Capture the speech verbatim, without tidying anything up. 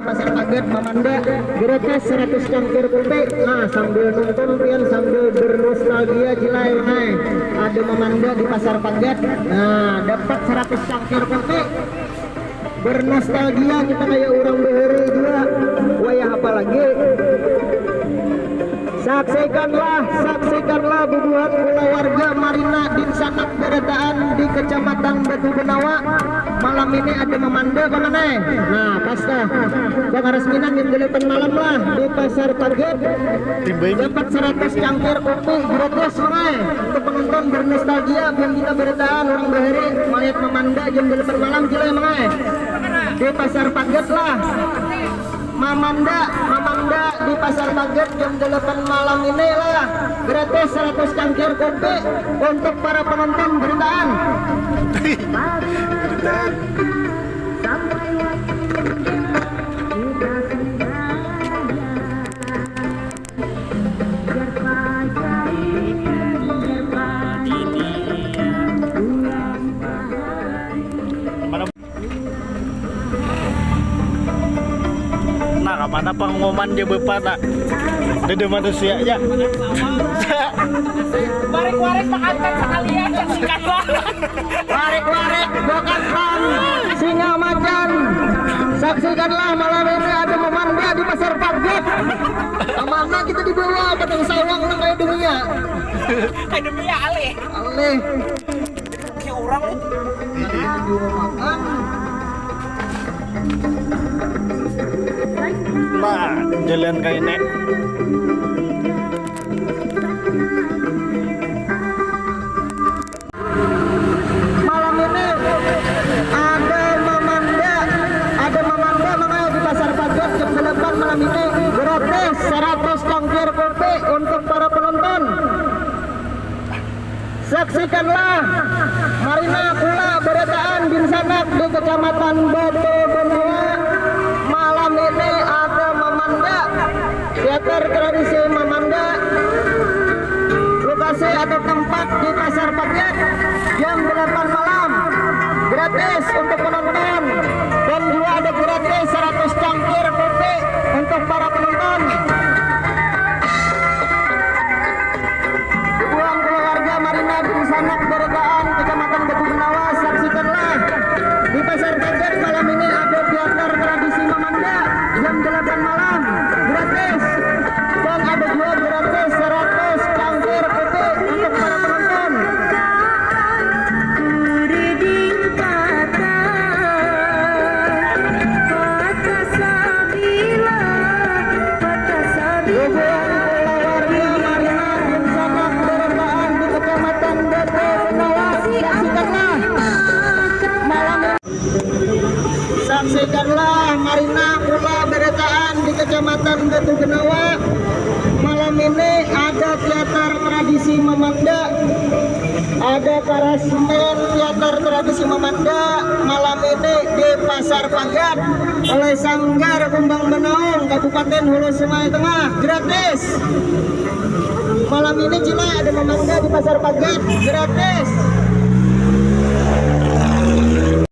Pasar Pagat mamanda, gratis seratus cangkir kopi. Nah, sambil nonton pian sambil bernostalgia, cilai mangai. Ada mamanda di Pasar Pagat. Nah, dapat seratus cangkir kopi. Bernostalgia kita kayak orang bahari juga. Wayah apa lagi? Saksikanlah, saksikanlah bubuhan kulawarga Marina dinsanak barataan di Kecamatan Batu Benawa. Malam ini ada mamanda, paman ai. Nah, pas tuh. Bang Rasminan yang delapan malam lah di Pasar Pagat. Timbai. Dapat seratus cangkir kopi gratis, mangai. Untuk penonton bernostalgia, buhan kita barataan orang bahari, malihat mamanda jam delapan malam, cilai mangai. Di Pasar Pagat lah. Mamanda, mamanda di Pasar Pagat jam delapan malam ini lah. Gratis seratus cangkir kopi untuk para penonton barataan. Nah, kamana pengumuman di Bapa, nak? Dada manusia, ya. Warik-warik, makan sekalian, saksikanlah. Warik-warik, bokat ham, singa macan. Saksikanlah malam ini ada mamanda di Pasar Pagat. Kamana kita dibawa, Padang Sawang nang kayak dunia. Kayak dunia, alih. Alih. Kayak orang itu. Nah, jalan kayak ini. Malam ini ada mamanda, ada mamanda, mangai, di Pasar Pagat jam delapan malam ini, gratis seratus cangkir kopi untuk para penonton. Saksikanlah Marina Kula barataan dinsanak di Kecamatan Batu Benawa. Malam ini ada mamanda. Teater tradisi mamanda. Lokasi atau tempat di Pasar Pagat jam delapan malam. Gratis untuk penonton dan juga ada gratis seratus cangkir kopi untuk para penonton. Bubuhan keluarga Marina Dinsanak Barataan Kecamatan Batu Benawa, saksikanlah di Pasar Pagat malam ini ada teater tradisi mamanda jam delapan malam, gratis. Dan ada juga gratis seratus cangkir kopi untuk para penonton. Bubuhan kulawarga Marina Dinsanak Barataan di Kecamatan Batu Benawa, saksikanlah malam ini. Saksikanlah Marina Kula Barataan di Kecamatan Batu Benawa. Malam ini ada teater tradisi mamanda, ada karasmen teater tradisi mamanda malam ini di Pasar Pagat oleh Sanggar Kumbang Banaung, Kabupaten Hulu Sungai Tengah, gratis. Malam ini, cina, ada mamanda di Pasar Pagat, gratis.